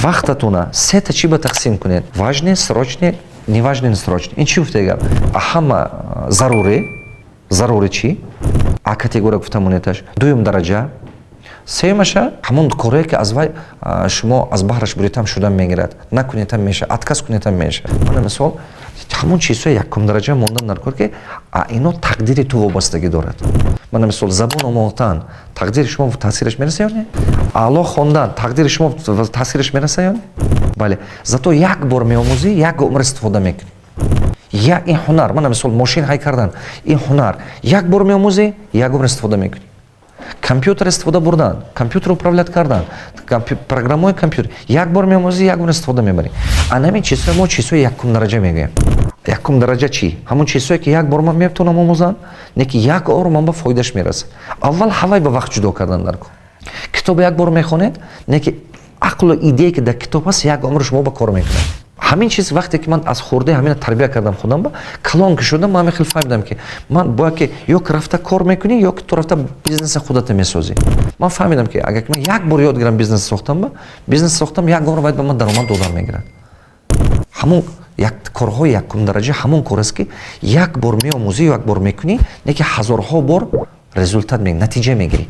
Вақтатуна сета чӣ ба тақсим кунед: важный, срочный, неважный, несрочный. Ин чӣ гуфта гап? Ҳама зарурӣ, зарурӣ чӣ? А категория гуфта монеташ, дуюм дараҷа, сеюмаша ҳамон корое, ки аз вай шумо аз баҳраш буритам шудан мегирад, накунетам меша, отказ кунетам меша. Мана, мисол, ҳамон чизҳои якум дараҷа мондан дар кор, ки ино тақдири ту вобастагӣ дорад. Мана, мисол, забон омӯхтан тақдири шумо таъсираш мераса ё не? Аъло хондан тақдири шумо таъсираш мераса ё не? Бале. Зато як бор меомӯзӣ, як умр истифода мекунӣ. Як ин ҳунар, мана, мисол, мошин ҳай кардан, ин ҳунар, як бор меомӯзӣ, як умр истифода мекунӣ. Компютер истифода бурдан, компютер управлять кардан, программаҳои компютер, як бор меомӯзӣ, як умр истифода мебарӣ. Ана ҳамин чизҳои мо чизҳои якум дараҷа мегӯем. Якум дараҷа чӣ? Ҳамон чизҳое, ки як бор ман метавонам омӯзам, не ки як ор ман ба фоидаш мерасад. Аввал ҳавай ба вақт ҷудо кардан дар кор. Китобо як бор мехонед, не ки ақлу идея, ки дар китоб ҳаст, як умр шумо ба кор мекунад. Ҳамин чиз, вақте ки ман аз хурде ҳамина тарбия кардам худам, ба калон ки шудам, ман ҳамин хел фаҳмидам, ки ман бояд ки ё ки рафта кор мекунӣ, ё ки ту рафта бизнеса худата месозӣ. Ман фаҳмидам, ки агар ман як бор ёд гирам бизнес сохтам, ба бизнес сохтам, як умр бояд ба ман даромад додан мегирад. Ҳамон як корҳои якум дараҷа ҳамон кор аст, ки як бор меомӯзӣ ё як бор мекунӣ, не ки ҳазорҳо бор результат, натиҷа мегирӣ.